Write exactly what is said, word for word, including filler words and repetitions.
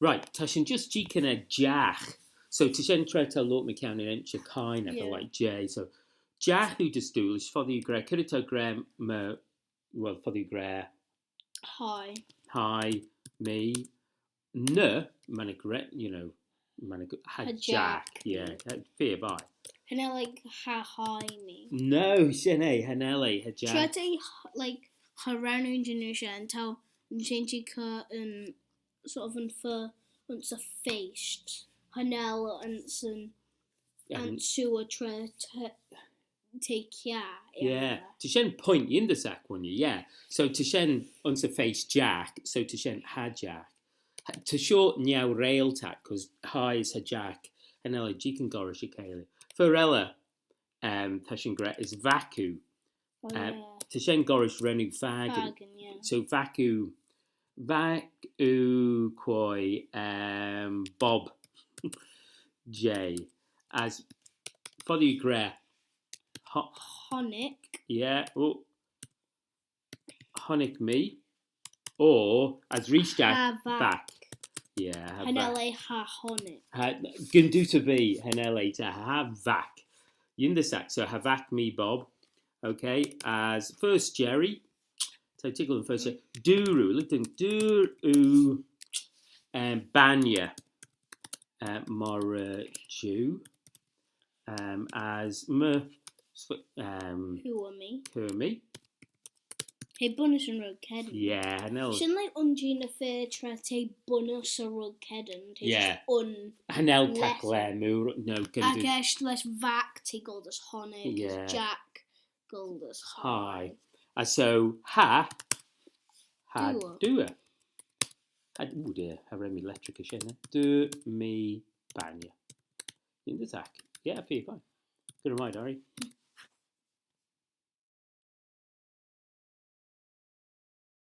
Right, ta shin just jeeaghyn er jagh. So ta shen tra t'ou loayrt mychione yn insh y kind of, yeah, like J. So jagh oo dys Doolish, foddee oo gra, cre t'ou gra my, well, foddee oo gra, hi, hi, mee, ny, mannagh gra, you know, mannagh, cha, cha jack, jack, yeah, yeah. Feer vie. Cha nel, like, cha hie mee. No, shen eh, cha nel eh, cha jack. Tra t'eh, like, cha row oo jannoo shen, t'ou, yn shenn t'ou cur yn, sort of yn fir, ayns y feysht. Cha nel ayns yn, ayns y sewer tra t'eh, t'eh kiart, yeah. Yeah. Ta shen point yindyssagh, wooinney, yeah. So ta shen ayns y feysht jack, so ta shen cha jack. Ta shoh niau reiltagh, 'cause hie as cha jack, cha nel eh jeeaghyn gollrish y cheilley. Fer elley, um, ta shin gra, as vaik oo. Oh, uh, yeah. Ta shen gollrish ren oo fakin. Fakin, yeah. So vaik oo, vaik oo quoi, um, Bob J. As foddee oo gra, ho-, honnick. Yeah, oh. Honnick mee. Or, as reesht, cha vaik. Vaik. Yeah, cha vaik. Cha nel eh cha honnick. Cha, gyn dooyt erbee, cha nel eh, ta, cha vaik. Yindyssagh, so cha vaik mee Bob. Okay, as first Jerry. So toiggal yn first Jerry. Dooyrt oo, look down, dooyrt oo, um, bainney, uh, moghrey jiu. Um, as my, um, hooar mee. Hooar mee. T'eh bunnys yn rug cheddin. Yeah, cha nel. Shen, like, un jeh ny fer tra t'eh bunnys yn rug cheddin. T'eh, yeah, just un. Cha nel caghlaa moo, no, can do. Agh eisht lesh vaik t'eh goll dys honnick, yeah, jack goll dys hie. Hie. Uh, so, cha, cha dooar. Dooar. Cha, oh dear, cha ren mee lettraghey shen, eh? Dooyrt mee bainney. Yindyssagh. Yeah, feer vie. Good, right, Harry.